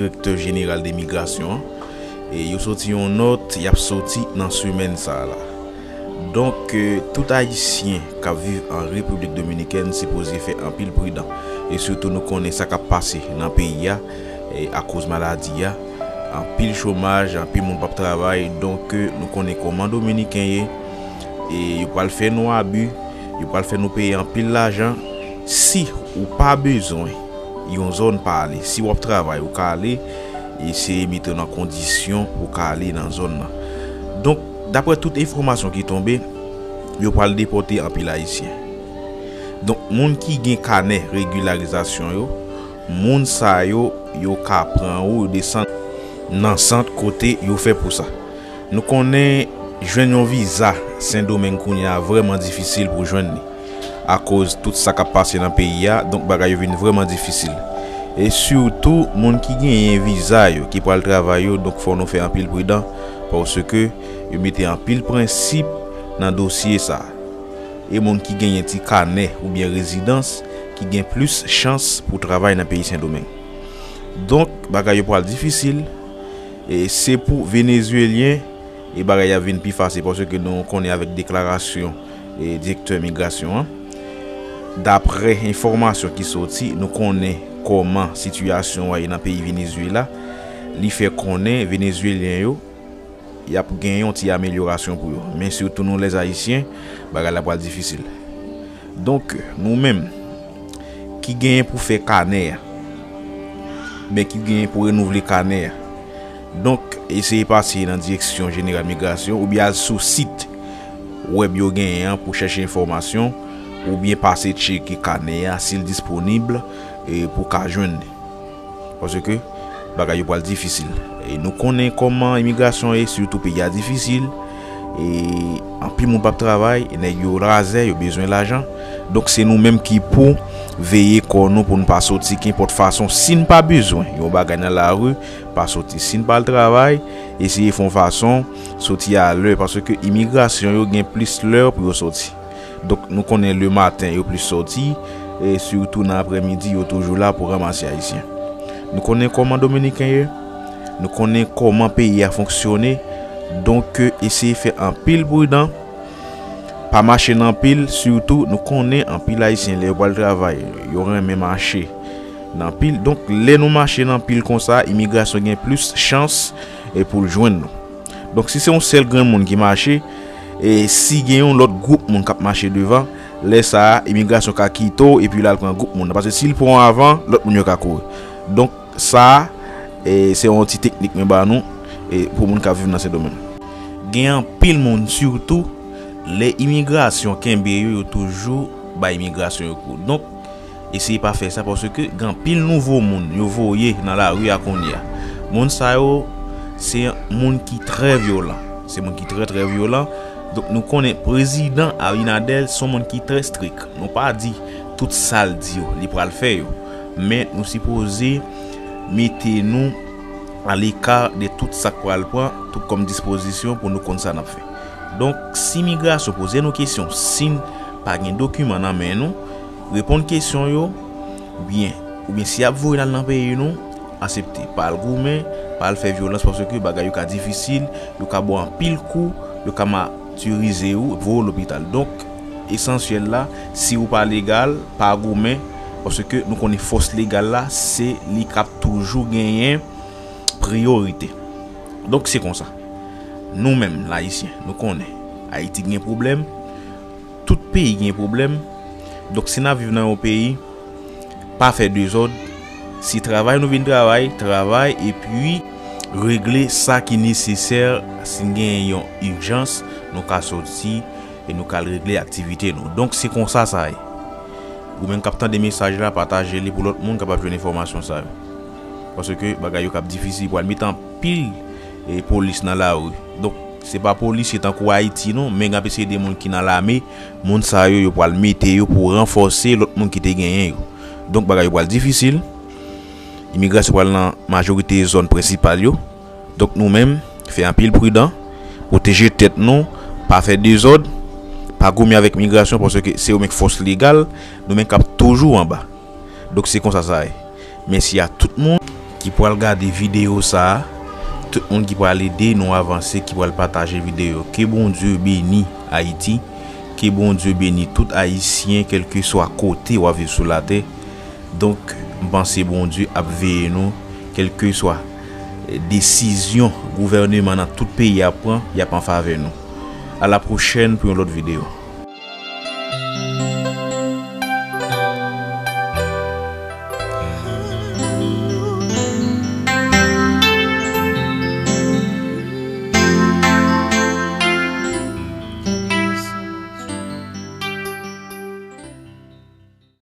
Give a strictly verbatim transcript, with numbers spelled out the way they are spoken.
direktè jeneral de migrasyon an. E yo soti yon nòt, y ap soti nan semèn sa a la. Donk, eh, tout Ayisyen k ap viv an Repiblik Dominikèn sipoze fè anpil pridan. E sitou nou konnen sa k ap pase nan peyi a, eh, akoz maladi a. Anpil chomaj, anpil moun p ap travay. Donk, eh, nou konnen kòman Dominiken ye. E yo pral fè nou abi, yo pral fè nou peye anpil lajan. Si ou pa bezwen yon zòn pa ale, si w ap travay, ou ka ale, eseye mete w nan kondisyon pou w ka ale nan zòn nan. Donk, daprè tout enfòmasyon ki tonbe, yo pral depòte anpil Ayisyen. Donk, moun ki gen kanè regilarizasyon yo, moun sa yo, yo ka pran ou, yo desann nan sant kote yo fè pou sa. Nou konnen jwenn yon viza Sendomeng kounye a vrèman difisil pou jwenn li. Akoz tout sa k ap pase nan peyi a, donk bagay yo vin vrèman difisil. E sitou, moun ki genyen viza yo, ki pral travay yo, donk fò nou fè anpil pridan, paske yo mete anpil prensip nan dosye sa a. E moun ki genyen ti kanè oubyen rezidans, ki gen plis chans pou travay nan peyi Sendomeng. Donk, bagay yo pral difisil. E se pou Venezuelyen, e bagay ap vin pi fasil, paske nou konnen avèk deklarasyon, e, direktè migrasyon an. Daprè enfòmasyon ki soti, nou konnen kòman sitiyasyon an ye nan peyi Venezuela. Li fè konnen Venezuelyen yo, y ap gen yon ti amelyorasyon pou yo. Men sitou nou, lèzayisyen, bagay la pral difisil. Donk, nou menm, ki genyen pou fè kanè a, men ki genyen pou renouvle kanè a. Donk, eseye pase nan direksyon jeneral migrasyon oubyen al sou sit wèb yo genyen an pou chèche enfòmasyon, oubyen pase tcheke kanè a si l disponib, e, pou w ka jwenn li. Paske bagay yo pral difisil. E nou konnen kòman imigrasyon ye, sitou peyi a difisil. E anpil moun p ap travay, e nèg yo razè, yo bezwen lajan. Donk, se nou menm ki pou veye kò nou pou n pa soti kenpòt fason. Si n pa bezwen yon bagay nan lari, pa soti. Si n pa al travay, eseye fè yon fason soti alè, paske imigrasyon yo gen plis lè pou yo soti. Donk, nou konnen lematen yo plis soti, e sitou nan aprèmidi, yo toujou la pou ranmase Ayisyen. Nou konnen kòman Dominiken ye, nou konnen kòman peyi a fonksyone, donk, eseye fè anpil pridan, pa mache nan pil, sitou nou konnen anpil Ayisyen lè yo pral travay, yo renmen mache nan pil. Donk, lè nou mache nan pil konsa, imigrasyon gen plis chans, e, pou l jwenn nou. Donk, si se yon sèl grenn moun ki mache, e si gen yon lòt gwoup moun k ap mache devan, lè sa a, imigrasyon ka kite w epi l al pran gwoup moun nan. Paske si l pran w avan, lòt moun yo ka kouri. Donk, sa a, e, se yon ti teknik mwen ba nou, e, pou moun k ap viv nan Sendomeng. Gen anpil moun, sitou, lè imigrasyon kenbe yo, yo toujou bay imigrasyon yo kou. Donk, eseye pa fè sa, paske gen anpil nouvo moun yo voye nan lari a kounye a. Moun sa yo, se moun ki trè vyolan. Se moun ki trè, trè vyolan. Donk, nou konnen prezidan Abinader se yon moun ki trè strik. Nou pa di tout sa l di yo, li pral fè yo. Men nou sipoze mete nou aleka de tout sa k pral pran, tout kòm dispozisyon pou nou konn sa n ap fè. Donk, si migrasyon poze nou kesyon, si n pa gen dokiman nan men nou, reponn kesyon yo byen. Oubyen si y ap voye n al nan peyi nou, aksepte. Pa al goumen, pa al fè vyolans, paske bagay yo ka difisil, yo ka ba w anpil kou, yo ka matirize w, voye w lopital. Donk, esansyèl la, si ou pa legal, pa goumen, paske nou konnen fòs legal la, se li k ap toujou genyen priyorite. Donk, se konsa. Nou menm, Ayisyen, nou konnen Ayiti gen pwoblèm, tout peyi gen pwoblèm. Donk, si n ap viv nan yon peyi, pa fè dezòd. Si travay nou vin travay, travay, epi regle sa ki nesesè. Si n gen yon ijans, nou ka soti e nou ka al regle aktivite nou. Donk, se konsa sa ye. Ou menm k ap tande mesaj la, pataje li pou lòt moun kapab jwenn enfòmasyon sa yo. Paske bagay yo k ap difisil, pral met anpil, e, polis nan lari. Donk, se pa polisye tankou Ayiti non, men gen anpil de moun ki nan lame, moun sa yo, yo pral mete yo pou ranfòse lòt moun ki te genyen yo. Donk, bagay yo pral difisil. Imigrasyon pral nan majorite zòn prensipal yo. Donk, nou menm, fè anpil pridan, pwoteje tèt nou, pa fè dezòd, pa goumen avèk migrasyon, paske se yo menm k fòs legal, nou menm k ap toujou anba. Donk, se konsa sa ye. Mèsi a tout moun. ki pral gade videyo sa a, tout moun ki pral ede nou avanse, ki pral pataje videyo. Ke Bondye beni Ayiti, ke Bondye beni tout Ayisyen, kèlkeswa kote w ap viv sou latè. Donk, m panse Bondye ap veye nou, kèlkeswa desizyon gouvèneman nan tout peyi a pran, y ap an favè nou. A la pwochèn pou yon lòt videyo.